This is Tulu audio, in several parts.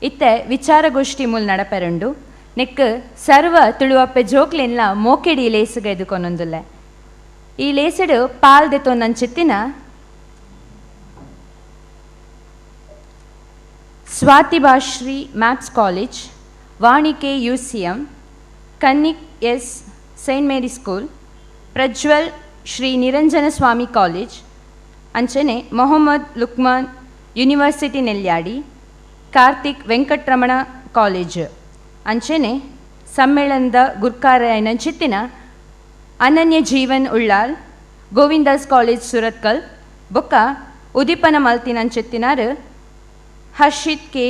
ಇತ್ತೆ ವಿಚಾರಗೋಷ್ಠಿ ಮೂಲ ನಡಪೆರುಂಡು. ನೆಕ್ ಸರ್ವ ತುಳುವಪ್ಪೆ ಜೋಕ್ಲೆನ್ಲ ಮೋಕೆಡಿ ಲೇಸುಗ ಎದುಕೊನೊಂದುಲ್ಲೆ. ಈ ಲೇಸುಡು ಪಾಲ್ ದೆತೊನಂಚಿತ್ತಿನ Swathi Bhashri maths college, Vani K U C M, Kannik S Saint Mary school, Prajwal Shri Niranjana Swami college, ಅಂಚನೆ ಮೊಹಮ್ಮದ್ ಲುಕ್ಮಾನ್ ಯೂನಿವರ್ಸಿಟಿ ನೆಲ್ಯಾಡಿ, ಕಾರ್ತಿಕ್ ವೆಂಕಟರಮಣ ಕಾಲೇಜ್, ಅಂಚನೆ ಸಮ್ಮೇಳನದ ಗುರ್ಕಾರ ಅನನ್ಯ ಜೀವನ್ ಉಳ್ಳಾಲ್, ಗೋವಿಂದಾಸ್ ಕಾಲೇಜ್ ಸುರತ್ಕಲ್, ಬೊಕ್ಕ ಉದೀಪನ ಮಲ್ತಿನಂಚಿತ್ತಿನಾರು Harshit K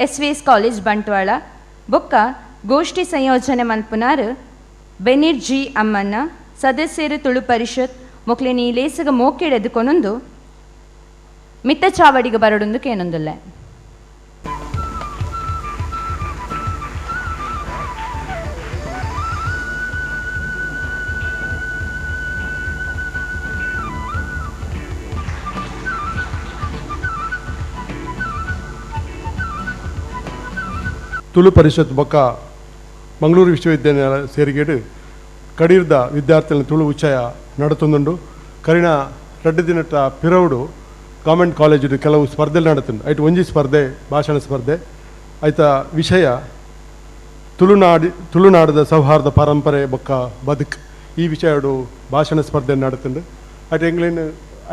S V S college Bantwal, ಬೊಕ್ಕ ಗೋಷ್ಠಿ ಸಂಯೋಜನೆ ಮಲ್ಪುನಾರು ಬೆನಿರ್ ಜಿ ಅಮ್ಮನ್ನ, ಸದಸ್ಯರು ತುಳು ಪರಿಷತ್ ಮೊಕ್ಲೆನಿ ಲೇಸಗ ಮೋಕೆಡೆದುಕೊನೊಂದು ಮಿತ್ತ ಚಾವಡಿಗೆ ಬರಡೊಂದು ಕೇನೊಂದುಲ್ಲೆ. ತುಳು ಪರಿಷತ್ ಬೊಕ್ಕ ಮಂಗಳೂರು ವಿಶ್ವವಿದ್ಯಾನಿಲಯ ಸೇರಿಗೆಡು ಕಡೀರ್ದ ವಿದ್ಯಾರ್ಥಿಗಳ ತುಳು ಉಚ್ಚಯ ನಡತೊಂದುಂಡು. ಕರಿನ ರಡ್ಡು ದಿನಟ ಪಿರವುಡು ಗೌರ್ಮೆಂಟ್ ಕಾಲೇಜು ಕೆಲವು ಸ್ಪರ್ಧೆ ನಡತುಂಡು. ಐಟ್ ಒಂಜಿ ಸ್ಪರ್ಧೆ ಭಾಷಣ ಸ್ಪರ್ಧೆ. ಐತ ವಿಷಯ ತುಳುನಾಡದ ಸೌಹಾರ್ದ ಪರಂಪರೆ ಬೊಕ್ಕ ಬದುಕು. ಈ ವಿಷಯಡು ಭಾಷಣ ಸ್ಪರ್ಧೆ ನಡತುಂಡು. ಐಟ್ ಎಂಗ್ಲೇನ್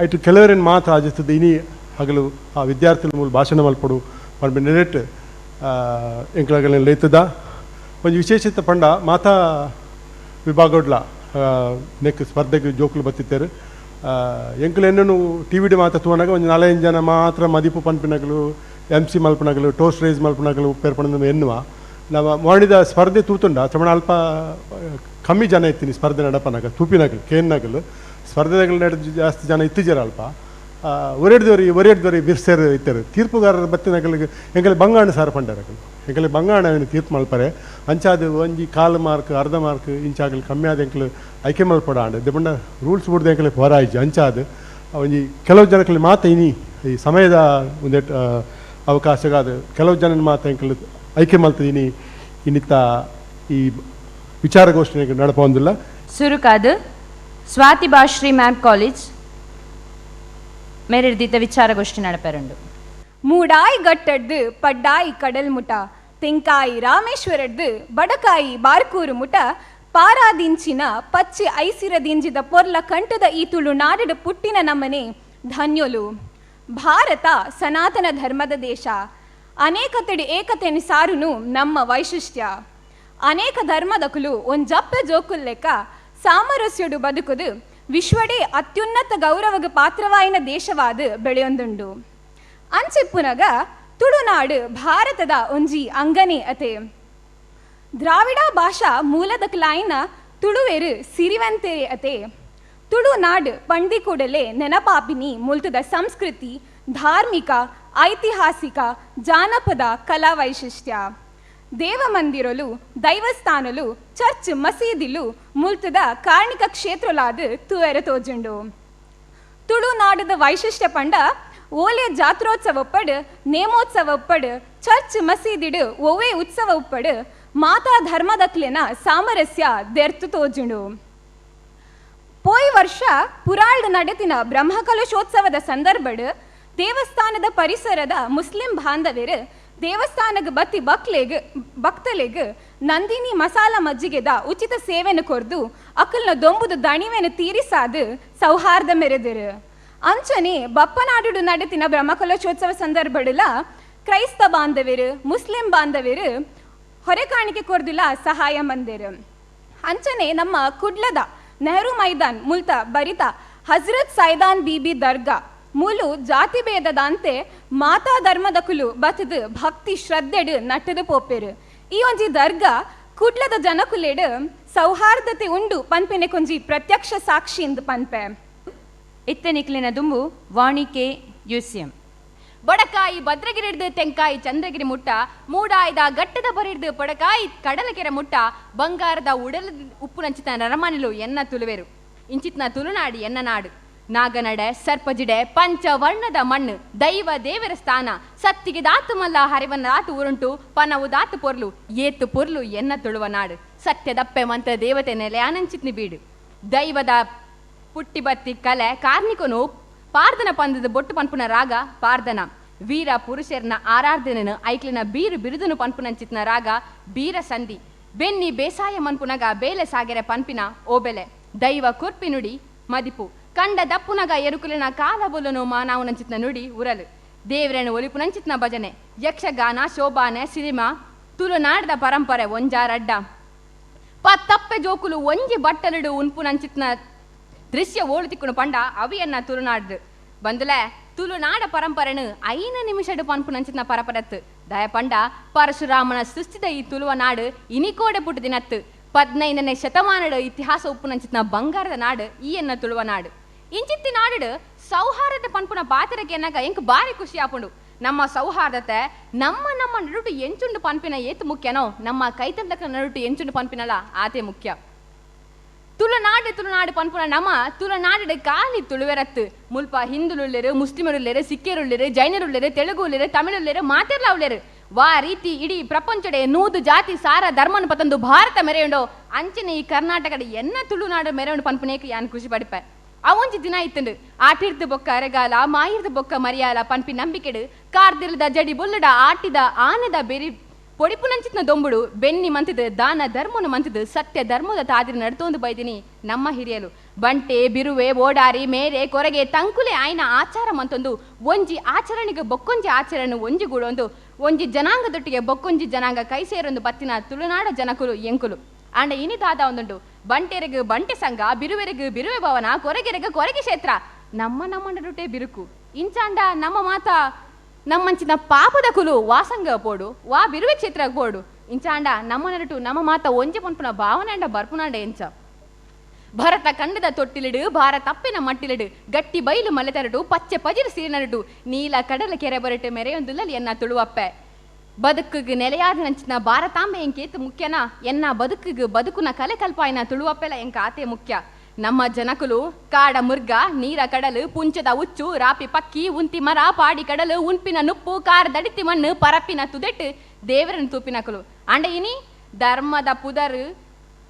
ಐಟ್ ಕೆಲವರೇನು ಮಾತ್ರ ಆಜಿಸ್ತದೆ ಇನಿ ಹಗಲು ಆ ವಿದ್ಯಾರ್ಥಿಗಳ ಮೂಲ ಭಾಷಣ ಮಲ್ಪಡು ಪಂಡ ನೆರೆಟ್ ಎಂಕ್ಲಾಗಲ ಲೇತದ ಒಂಜಿ ವಿಶೇಷತೆ ಪಂಡ ಮಾತಾ ವಿಭಾಗಡ್ಲ ನೆಕ್ ಸ್ಪರ್ಧೆಗೆ ಜೋಕುಲು ಬತ್ತಿತ್ತೇರು. ಎಂಕುಲು ಎನ್ನನು ಟಿ ವಿ ಡಿ ಮಾತ್ರ ತೂವನಾಗ ಒಂಜಿ ನಾಲೈದು ಜನ ಮಾತ್ರ ಮದಿಪು ಪನ್ಪಿನಗಲು, ಎಮ್ ಸಿ ಮಲ್ಪನಗಲು, ಟೋಸ್ಟ್ ರೈಸ್ ಮಲ್ಪನಗಲು ಪೇರ್ಪಣದ ಎನ್ನುವ ನಮ್ಮ ಮಾಡಿದ ಸ್ಪರ್ಧೆ ತೂತುಂಡ ಚಮಣ ಅಲ್ಪ ಕಮ್ಮಿ ಜನ ಇತ್ತೀನಿ ಸ್ಪರ್ಧೆ ನಡಪನಾಗ ತೂಪಿನಗಲು ಕೇನ್ನಗಲು ಸ್ಪರ್ಧೆಗಳು ನಡೆದು ಜಾಸ್ತಿ ಜನ ಇತ್ತಿಜರ ಅಲ್ಪ ಒರೆಡ್ದವ್ರಿ ಬಿರ್ಸೇರು ಇತ್ತಾರೆ. ತೀರ್ಪುಗಾರರ ಬತ್ತಿನಗಲಿಗೆ ಎಂಕಲೆ ಬಂಗಾಣ ಸಾರ ಪಂಡರಗಲು ಎಂಕಲೆ ಬಂಗಾಣ ಅವನು ತೀರ್ಪು ಮಲ್ಪರೆ ಅಂಚಾದ ಒಂಜಿ ಕಾಲು ಮಾರ್ಕ್ ಅರ್ಧ ಮಾರ್ಕ್ ಇಂಚಾಗಲು ಕಮ್ಮಿ ಆದ ಎಂಕಲು ಆಯ್ಕೆ ಮಲ್ಪಡ ಆಂಡ್ ದೆಪಂಡ ರೂಲ್ಸ್ ಬುಡ್ದು ಎಂಕಲೆ ಹೋರಾಯ್ಜಿ. ಅಂಚಾದ ಒಂಜಿ ಕೆಲವು ಜನಕ್ಕಲ್ಲಿ ಮಾತ ಇನಿ ಈ ಸಮಯದ ಒಂದೆಟ್ ಅವಕಾಶಗಾದ ಕೆಲವು ಜನ ಮಾತ ಎಂಕಲು ಆಯ್ಕೆ ಮಲ್ತಿನಿ ಇನ್ನಿತ್ತ ಈ ವಿಚಾರಗೋಷ್ಠಿ ನಡಪೊಂದಿಲ್ಲ. ಸುರುಕಾದ ಸ್ವಾತಿ ಭಾಶ್ರೀ ಮ್ಯಾಪ್ ಕಾಲೇಜ್ ಮೇರೆರ್ದಿತ್ತ ವಿಚಾರಗೋಷ್ಠಿ ನಡಪೆರುಂಡು. ಮೂಡಾಯಿ ಗಟ್ಟಡ್ದು ಪಡ್ಡಾಯಿ ಕಡಲ್ ಮುಟ, ತೆಂಕಾಯಿ ರಾಮೇಶ್ವರಡ್ದು ಬಡಕಾಯಿ ಬಾರ್ಕೂರು ಮುಟ, ಪಾರಾದಿಂಚಿನ ಪಚ್ಚೆ ಐಸಿರದಿಂಜಿದ ಪೊರ್ಲ ಕಂಠದ ಈ ತುಳು ನಾಡಡು ಪುಟ್ಟಿನ ನಮ್ಮನೆ ಧನ್ಯೊಲು. ಭಾರತ ಸನಾತನ ಧರ್ಮದ ದೇಶ. ಅನೇಕತೆಡು ಏಕತೆನು ಸಾರುನು ನಮ್ಮ ವೈಶಿಷ್ಟ್ಯ. ಅನೇಕ ಧರ್ಮದಕುಲು ಒಂಜಪ್ಪೆ ಜೋಕುಲ್ಲೆಕ್ಕ ಸಾಮರಸ್ಯಡು ಬದುಕುದು ವಿಶ್ವಡೇ ಅತ್ಯುನ್ನತ ಗೌರವಗ ಪಾತ್ರವಾಯಿನ ದೇಶವಾದ ಬೆಳೆಯೊಂದುಂಡು. ಅಂಚಿಪ್ಪುನಗ ತುಳುನಾಡು ಭಾರತದ ಒಂಜಿ ಅಂಗನೆ ಅತೆ. ದ್ರಾವಿಡ ಭಾಷಾ ಮೂಲದ ಕ್ಲಾಯಿನ ತುಳುವೆರು ಸಿರಿವಂತೆರೆ ಅತೆ. ತುಳುನಾಡು ಪಂಡಿ ಕೂಡಲೇ ನೆನಪಾಪಿನಿ ಮುಲ್ತದ ಸಂಸ್ಕೃತಿ, ಧಾರ್ಮಿಕ, ಐತಿಹಾಸಿಕ, ಜಾನಪದ ಕಲಾ ವೈಶಿಷ್ಟ್ಯ. ದೇವಮಂದಿರಲು, ದೈವಸ್ಥಾನಲು, ಚರ್ಚ್, ಮಸೀದಿಲು ಮುಲ್ತದ ಕಾರ್ಣಿಕ ಕ್ಷೇತ್ರಲಾದ ತೂವೆರ ತೋಜುಂಡು. ತುಳುನಾಡದ ವೈಶಿಷ್ಟ್ಯ ಪಂಡ ಓಲೆ ಜಾತ್ರೋತ್ಸವ ಉಪ್ಪಡು, ನೇಮೋತ್ಸವ ಉಪ್ಪಡು, ಚರ್ಚ್ ಮಸೀದಿಡು ಒವ್ವೇ ಉತ್ಸವ ಉಪ್ಪಡು ಮಾತಾ ಧರ್ಮದಕ್ಲೆನ ಸಾಮರಸ್ಯ ದೆರ್ತು ತೋಜುಂಡು. ಪೋಯ್ ವರ್ಷ ಪುರಾಲ್ಡ್ ನಡೆತಿನ ಬ್ರಹ್ಮಕಲಶೋತ್ಸವದ ಸಂದರ್ಭಡ್ ದೇವಸ್ಥಾನದ ಪರಿಸರದ ಮುಸ್ಲಿಂ ಬಾಂಧವರು ದೇವಸ್ಥಾನಗ ಬತ್ತಿ ಭಕ್ತಲೆಗ್ ನಂದಿನಿ ಮಸಾಲ ಮಜ್ಜಿಗೆದ ಉಚಿತ ಸೇವೆನು ಕೊರ್ದು ಅಕಲ್ನ ದೊಂಬುದು ದಣಿವೆನು ತೀರಿಸಾದು ಸೌಹಾರ್ದ ಮೆರೆದರು. ಅಂಚನೆ ಬಪ್ಪನಾಡು ನಡೆತಿನ ಬ್ರಹ್ಮಕಲಶೋತ್ಸವ ಸಂದರ್ಭಡುಲ ಕ್ರೈಸ್ತ ಬಾಂಧವರು, ಮುಸ್ಲಿಂ ಬಾಂಧವರು ಹೊರೆಕಾಣಿಕೆ ಕೊರ್ದುಲ ಸಹಾಯ ಮಂದಿರು. ಅಂಚನೆ ನಮ್ಮ ಕುಡ್ಲದ ನೆಹರು ಮೈದಾನ್ ಮುಲ್ತ ಬರಿತ ಹಜರತ್ ಸೈದಾನ್ ಬೀಬಿ ದರ್ಗಾ ಮೂಲು ಜಾತಿ ಭೇದದಂತೆ ಮಾತಾ ಧರ್ಮದಕುಲು ಬತದು ಭಕ್ತಿ ಶ್ರದ್ಧೆಡು ನಟ್ಟದು ಪೋಪೆರು. ಈ ಒಂಜಿ ದರ್ಗಾ ಕುಡ್ಲದ ಜನಕುಲೆಡು ಸೌಹಾರ್ದತೆ ಉಂಡು ಪನ್ಪಿನ ಕೊಂಜಿ ಪ್ರತ್ಯಕ್ಷ ಸಾಕ್ಷಿ ಇಂದು ಪನ್ಪೆ. ಇತ್ತೆ ನಿಕ್ಲಿನ ದುಂಬು ವಾಣಿಕೆ ಯುಸಿಎಂ. ಬಡಕಾಯಿ ಭದ್ರಗಿರಿಡ್ದು ತೆಂಕಾಯಿ ಚಂದ್ರಗಿರಿ ಮುಟ್ಟ, ಮೂಡಾಯ್ದ ಗಟ್ಟದ ಬರಿಡ್ದು ಪಡಕಾಯಿ ಕಡಲಕೆರೆ ಮುಟ್ಟ, ಬಂಗಾರದ ಉಡಲ ಉಪ್ಪು ನಂಚಿತ ನರಮಾನಿಲು ಎನ್ನ ತುಳುವೆರು. ಇಂಚಿತ್ನ ತುಳುನಾಡಿ ಎನ್ನ ನಾಡು. ನಾಗನಡೆ ಸರ್ಪಜಿಡೆ ಪಂಚವರ್ಣದ ಮಣ್ಣು ದೈವ ದೇವರ ಸ್ಥಾನ ಸತ್ತಿಗೆ ದಾತು ಮಲ್ಲ ಹರಿವನ ದಾತು ಉರುಂಟು ಪನವು ದಾತು ಪೊರ್ಲು ಏತು ಪೊರ್ಲು ಎನ್ನ ತುಳುವ ನಾಡು ಸತ್ಯದಪ್ಪೆ ಮಂತ ದೇವತೆ ನೆಲೆ ಅನಂಚಿತ್ನಿ ಬೀಡು ದೈವದ ಪುಟ್ಟಿ ಬತ್ತಿ ಕಲೆ ಕಾರ್ನಿಕನು ಪಾರ್ದನ ಪಂದದ ಬೊಟ್ಟು ಪನ್ಪುನ ರಾಗ ಪಾರ್ದನ ವೀರ ಪುರುಷರ್ನ ಆರಾಧನೆನು ಐಕ್ಲಿನ ಬೀರು ಬಿರುದನು ಪನ್ಪುನಂಚಿತ್ನ ರಾಗ ಬೀರ ಸಂಧಿ ಬೆನ್ನಿ ಬೇಸಾಯ ಮನ್ಪುನಗ ಬೇಲೆ ಸಾಗೆರೆ ಪನ್ಪಿನ ಓಬೆಲೆ ದೈವ ಕುರ್ಪಿ ನುಡಿ ಮದಿಪು ಕಂಡ ದಪ್ಪುನಗ ಎರುಕುಲಿನ ಕಾಲ ಬೊಲ್ಲನು ಮಾನಾವುನಂಚಿತ್ನ ನುಡಿ ಉರಲು ದೇವರನ್ನು ಒಲಿಪುನಂಚಿತ್ನ ಭಜನೆ ಯಕ್ಷಗಾನ ಶೋಭಾನೆ ಸಿನಿಮಾ ತುಳುನಾಡದ ಪರಂಪರೆ ಒಂಜಾರಡ್ಡ ಪತ್ತಪ್ಪೆ ಜೋಕುಲು ಒಂಜಿ ಬಟ್ಟಲಿಡು ಉನ್ಪುನಂಚಿತ್ನ ದೃಶ್ಯ ಓಳು ತಿಕ್ಕುನು ಪಂಡ ಅವಿಯನ್ನ ತುಳುನಾಡ್ದು ಬಂದುಲೆ ತುಳುನಾಡ ಪರಂಪರೆನು 5 ನಿಮಿಷಡು ಪನ್ಪುನಂಚಿತ್ನ ಪರಪರತ್ತು ದಯ ಪಂಡ ಪರಶುರಾಮನ ಸೃಷ್ಟಿದ ಈ ತುಳುವ ನಾಡು ಇನಿಕೋಡೆ ಪುಟ್ಟು ದಿನತ್ತು 15ನೇ ಶತಮಾನದ ಇತಿಹಾಸ ಉಪ್ಪುನಂಚಿತ್ನ ಬಂಗಾರದ ನಾಡು ಈ ಎನ್ನ ತುಳುವ ನಾಡು ಇಂಚಿತ್ತಿ ನಾಡು ಸೌಹಾರ್ದತೆ ಪನ್ಪುನ ಪಾತ್ರಕ್ಕೆ ಎನ್ನಾಗ ಎಂಕ್ ಬಾರಿ ಖುಷಿ ಆಪುಂಡು. ನಮ್ಮ ಸೌಹಾರ್ದತೆ ನಮ್ಮ ನಮ್ಮ ನಡುಟು ಎಂಚುಂಡು ಪನ್ಪಿನ ಏತು ಮುಖ್ಯನೋ ನಮ್ಮ ಕೈತಂದಕ ನಡುಟು ಎಂಚುಂಡು ಪನ್ಪಿನಲ್ಲ ಆತೆ ಮುಖ್ಯ. ತುಳುನಾಡು ತುಳುನಾಡು ಪನ್ಪುನ ನಮ್ಮ ತುಳುನಾಡು ಖಾಲಿ ತುಳುವೆರತ್ತು ಮುಲ್ಪ ಹಿಂದುಲುಳ್ಳೇರು ಮುಸ್ಲಿಮರುಳ್ಳೇರು ಸಿಖ್ಯರುಳ್ಳೇರು ಜೈನರುಳ್ಳೇರು ತೆಲುಗುಳ್ಳೇರು ತಮಿಳುಳ್ಳೇರು ಮಾತೆರ್ಲ ಉಳ್ಳೇರು ವಾ ರೀತಿ ಇಡೀ ಪ್ರಪಂಚಡೆ 100 ಜಾತಿ ಸಾರ ಧರ್ಮನ ಪತಂದು ಭಾರತ ಮೆರೆಯುಂಡೋ ಅಂಚನೆ ಈ ಕರ್ನಾಟಕದ ಎನ್ನ ತುಳುನಾಡು ಮೆರೆಯುಂಡು ಪನ್ಪುನೇಕ ಯಾನ್ ಖುಷಿ ಪಡಿಪೆ. ಅವೊಂಜಿ ದಿನ ಇತ್ತಂಡು ಆಟಿರ್ದು ಬೊಕ್ಕ ಅರೆಗಾಲ ಮಾಯಿರ್ದು ಬೊಕ್ಕ ಮರಿಯಾಲ ಪನ್ಪಿ ನಂಬಿಕೆಡು ಕಾರ್ದಿಲ್ದ ಜಡಿ ಬುಲ್ಲಡ ಆಟಿದ ಆನೆದ ಬೆರಿ ಪೊಡಿಪುನಂಚಿತ್ನ ದೊಂಬುಡು ಬೆನ್ನಿ ಮಂತಿದ್ದು ದಾನ ಧರ್ಮನು ಮಂತಿದ್ದು ಸತ್ಯ ಧರ್ಮದ ತಾದಿರಿ ನಡ್ತೊಂದು ಬೈದಿನಿ ನಮ್ಮ ಹಿರಿಯಲು ಬಂಟೆ ಬಿರುವೆ ಓಡಾರಿ ಮೇರೆ ಕೊರಗೆ ತಂಕುಲೆ ಆಯ್ನ ಆಚಾರ ಮಂತೊಂದು ಒಂಜಿ ಆಚರಣೆಗೆ ಬೊಕ್ಕೊಂಜಿ ಆಚರಣೆ ಒಂಜಿ ಗೂಡೊಂದು ಒಂಜಿ ಜನಾಂಗದೊಟ್ಟಿಗೆ ಬೊಕ್ಕೊಂಜಿ ಜನಾಂಗ ಕೈ ಸೇರೊಂದು ಬತ್ತಿನ ತುಳುನಾಡ ಜನಕುಲು ಎಂಕುಲು. ಆಂಡ ಇನಿ ದಾದ ಒಂದುಂಡು ಬಂಟೆರೆಗ್ ಬಂಟೆ ಸಂಘ ಬಿರುವೆರೆಗ್ ಬಿರುವೆ ಭವನ ಕೊರಗೆರೆಗ್ ಕೊರಗೆ ಕ್ಷೇತ್ರ ನಮ್ಮ ನಮ್ಮ ನಡುಟೆ ಬಿರುಕು ಇಂಚಾಂಡ ನಮ್ಮ ಮಾತ ನಮ್ಮಂಚಿನ ಪಾಪದ ಕುಲು ವಾಸಂಗ ಪೋಡು ವಾ ಬಿರುವೆ ಕ್ಷೇತ್ರ ಪೋಡು ಇಂಚಾಂಡ ನಮ್ಮ ನಡುಟು ನಮ್ಮ ಮಾತ ಒಂಜಿ ಪನ್ಪುನ ಭಾವನಾಂಡ ಬರ್ಪುನಾಂಡ ಎಂಚ. ಭರತ ಕಂಡದ ತೊಟ್ಟಿಲಿಡು ಭಾರತಪ್ಪಿನ ಮಟ್ಟಿಲಿಡು ಗಟ್ಟಿ ಬೈಲು ಮಲೆತರಟು ಪಚ್ಚೆ ಪಜಿರು ಸೀರಿನರಟು ನೀಲ ಕಡಲ ಕೆರೆ ಬರಟು ಮೆರೆಯೊಂದುಲ್ಲಲಿ ಎನ್ನ ತುಳುವಪ್ಪೆ. ಬದುಕಿಗೆ ನೆಲೆಯಾದ ನಂಚಿನ ಭಾರತಾಂಬೆ ಎಂಕೇತು ಮುಖ್ಯನಾ ಎನ್ನ ಬದುಕಿಗೆ ಬದುಕುನ ಕಲೆ ಕಲ್ಪಾಯಿನ ತುಳುವಪ್ಪೆಲ ಎಂಕ ಆತೆ ಮುಖ್ಯ. ನಮ್ಮ ಜನಕುಲು ಕಾಡ ಮುರ್ಗ ನೀರ ಕಡಲು ಪುಂಚದ ಉಚ್ಚು ರಾಪಿ ಪಕ್ಕಿ ಉಂತಿ ಮರ ಪಾಡಿ ಕಡಲು ಉನ್ಪಿನ ನುಪ್ಪು ಕಾರ ದಡಿತಿ ಮಣ್ಣು ಪರಪಿನ ತುದೆಟ್ಟು ದೇವರನ್ನು ತೂಪಿನಕುಲು. ಅಂಡ ಇನಿ ಧರ್ಮದ ಪುದರು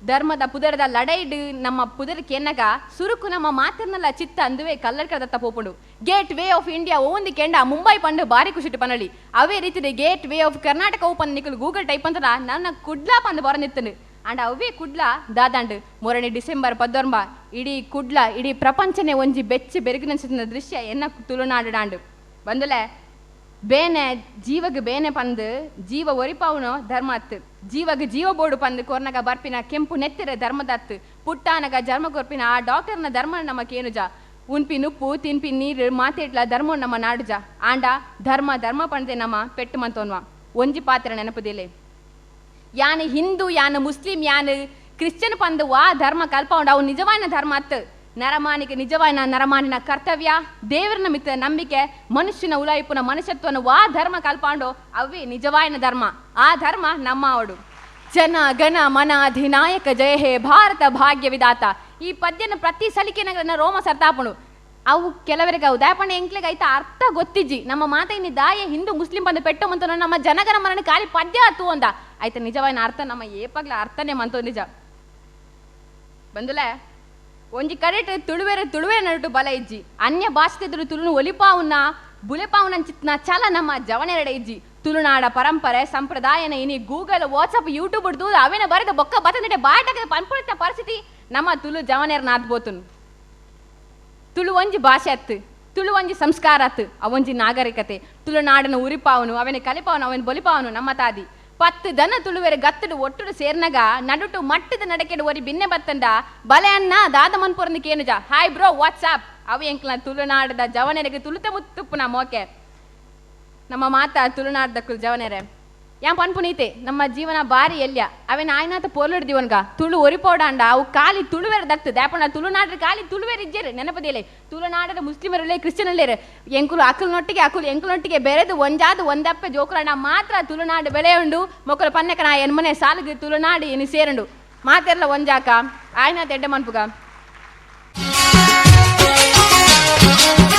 ಧರ್ಮದ ಪುದರದ ಲಡೈಡು ನಮ್ಮ ಪುದರ್ ಕೆನ್ನಗ ಸುರುಕು ನಮ್ಮ ಮಾತಿರ್ನಲ್ಲ ಚಿತ್ತ ಅಂದುವೆ ಕಲ್ಲಡ್ಕದತ್ತ ಪೋಪುಂಡು. Gate way of India ಓಂದಿ ಕೆಂಡ ಮುಂಬೈ ಪಂಡು ಬಾರಿ ಖುಷಿಟ್ಟು ಪನಳಿ ಅವೇ ರೀತಿದ gate way of Karnataka open ನಿಕಲು Google type ಅಂತ ನನ್ನ ಕುಡ್ಲಾ ಪಂದು ಬರನಿತ್ತನು. ಅಂಡ್ ಅವೇ ಕುಡ್ಲ ದಾದಾಂಡು ಮೊರಣಿ ಡಿಸೆಂಬರ್ 19 ಇಡೀ ಕುಡ್ಲ ಇಡೀ ಪ್ರಪಂಚನೇ ಒಂಜಿ ಬೆಚ್ಚಿ ಬೆರುಗಿನ ದೃಶ್ಯ ಎನ್ನ ತುಳುನಾಡುಡಾಂಡು. ಬಂದಲೆ ಬೇನೆ ಜೀವಗ್ ಬೇನೆ ಪಂದು ಜೀವ ಒರಿಪಾವನು ಧರ್ಮ ಅತ್ತು ಜೀವಗ್ ಜೀವ ಬೋಡು ಪಂದು ಕೊರ್ನಗ ಬರ್ಪಿನ ಕೆಂಪು ನೆತ್ತಿರ ಧರ್ಮದತ್ತು ಪುಟ್ಟಾನಗ ಜರ್ಮ ಕೊರ್ಪಿನ ಆ ಡಾಕ್ಟರ್ನ ಧರ್ಮ ನಮ್ಮ ಕೇನುಜ ಉನ್ಪಿ ನುಪ್ಪು ತಿನ್ಪಿ ನೀರು ಮಾತೇಟ್ಲ ಧರ್ಮ ನಮ್ಮ ನಾಡುಜ ಆಂಡ ಧರ್ಮ ಧರ್ಮ ಪಂದೆ ನಮ್ಮ ಪೆಟ್ಟು ಮಂತೋನ್ವ. ಒಂಜಿ ಪಾತ್ರ ನೆನಪುದಿಲ್ಲ ಯಾನು ಹಿಂದೂ ಯಾನು ಮುಸ್ಲಿಂ ಯಾನು ಕ್ರಿಶ್ಚಿಯನ್ ಪಂದು ವಾ ಧರ್ಮ ಕಲ್ಪೌಂಡು ಅವು ನಿಜವಾನ ಧರ್ಮ ಅತ್ತು. ನರಮಾನಿಗೆ ನಿಜವಾನ ನರಮಾನಿನ ಕರ್ತವ್ಯ ದೇವರನ ಮಿತ್ತ ನಂಬಿಕೆ ಮನುಷ್ಯನ ಉಲಾಯಿಪುನ ಮನುಷ್ಯತ್ವನ ವಾ ಧರ್ಮ ಕಲ್ಪಾಂಡೋ ಅವೇ ನಿಜವಾಯನ ಧರ್ಮ. ಆ ಧರ್ಮ ನಮ್ಮ ಅವಡು. ಜನ ಗಣ ಮನ ಅಧಿನಾಯಕ ಜಯ ಹೇ ಭಾರತ ಭಾಗ್ಯ ವಿಧಾತ ಈ ಪದ್ಯನ ಪ್ರತಿ ಸಲಿಕೆನ ರೋಮ ಸರ್ತಾಪಣು ಅವು ಕೆಲವರಿಗೆ ಅವು ದಾಪಣೆ ಎಂಕ್ಲೆಗೆ ಐತ ಅರ್ಥ ಗೊತ್ತಿಜ್ಜಿ ನಮ್ಮ ಮಾತೈನಿ ದಾಯ ಹಿಂದೂ ಮುಸ್ಲಿಂ ಬಂದು ಪೆಟ್ಟು ಮಂತ ನಮ್ಮ ಜನಗಣ ಮನನ ಖಾಲಿ ಪದ್ಯ ಆತು ಅಂದ ಆಯ್ತ ನಿಜವಾನ ಅರ್ಥ ನಮ್ಮ ಏಪಗ್ಲ ಅರ್ಥನೇ ಮಂತೋ ನಿಜ. ಬಂದುಲೆ ಒಂಜಿ ಕರೆಟ್ ತುಳುವೆರೆ ತುಳುವೆ ನಡುಟು ಬಲ ಇಜ್ಜಿ ಅನ್ಯ ಭಾಷೆದ್ರು ತುಳುನು ಒಲಿಪಾವುನ ಬುಲೆಪಾವುನಂಚಿತ್ನ ಛಲ ನಮ್ಮ ಜವನೆರಡೆ ಇಜ್ಜಿ. ತುಳುನಾಡ ಪರಂಪರೆ ಸಂಪ್ರದಾಯನ ಇನಿ Google WhatsApp YouTube ಹಿಡ್ದು ಅವೇನ ಬರೆದ ಬೊಕ್ಕ ಬತ್ತಂದ್ರೆ ಬಾಟಕದ ಪನ್ಪುಳಿತ ಪರಿಸ್ಥಿತಿ ನಮ್ಮ ತುಳು ಜವನೆರ ನಾದ್ಬೋತುನು. ತುಳು ಒಂಜಿ ಭಾಷೆ ಅತ್ತು ತುಳು ಒಂಜಿ ಸಂಸ್ಕಾರ ಅತ್ತು ಅವೊಂಜಿ ನಾಗರಿಕತೆ ತುಳುನಾಡನ ಉರಿಪಾವನು ಅವನ ಕಲಿಪಾವನು ಅವನ ಬೊಲಿಪಾವನು ನಮ್ಮ ತಾದಿ. 10 ದನ ತುಳುವೆರೆ ಗತ್ತಡು ಒಟ್ಟುಡು ಸೇರ್ನಗ ನಡುಟು ಮಟ್ಟದ ನಡಕೆಡು ಒರಿ ಬಿನ್ನೆ ಬತ್ತಂಡ ಬಲೆ ಅನ್ನ ದಾದ ಮನ್ಪುರಂದು ಕೇನುಜ hi bro WhatsApp ಅವು ಎಂಕ್ಲ ತುಳುನಾಡದ ಜವನೆರೆಗೆ ತುಳುತ ಮುತ್ತುಪ್ಪುನ ಮೋಕೆ ನಮ್ಮ ಮಾತ ತುಳುನಾಡದ ಕುಲ್ ಜವನೆರೆ ಯಾಂ ಪನ್ಪುನೀತೆ ನಮ್ಮ ಜೀವನ ಬಾರಿ ಎಲ್ಯ ಅವೇನ ಆಯ್ನಾತ ಪೊರ್ಲುಡ್ದಿವನ್ಗ ತುಳು ಒರಿಪೋಡಾಂಡ ಅವು ಖಾಲಿ ತುಳುವೆರ ದತ್ತು ದಾಪಣ ತುಳುನಾಡ್ರ ಖಾಲಿ ತುಳುವೆರ್ ಇಜ್ಜೆರು ನೆನಪದಿಲ್ಲ ತುಳುನಾಡರ ಮುಸ್ಲಿಮರುಳ್ಳೆ ಕ್ರಿಶ್ಚಿಯನ್ಲೇರು ಎಂಕುಲು ಅಕುಲ್ನೊಟ್ಟಿಗೆ ಅಕುಲು ಎಂಕುಲೊಟ್ಟಿಗೆ ಬೆರೆದು ಒಂಜಾದು ಒಂದಪ್ಪೆ ಜೋಕುಲಂಡ ಮಾತ್ರ ತುಳುನಾಡು ಬೆಳೆಯುಂಡು ಮೊಕ್ಕಲು ಪನ್ನೆಕನ ಎನ್ಮನೆ ಸಾಲುಗು ತುಳುನಾಡು ಇನ್ನು ಸೇರುಂಡು ಮಾತೆರ್ಲ ಒಂಜಾಕ ಆಯ್ನಾತ ಎಡ್ಡೆ ಮನ್ಪುಗ. Thank you.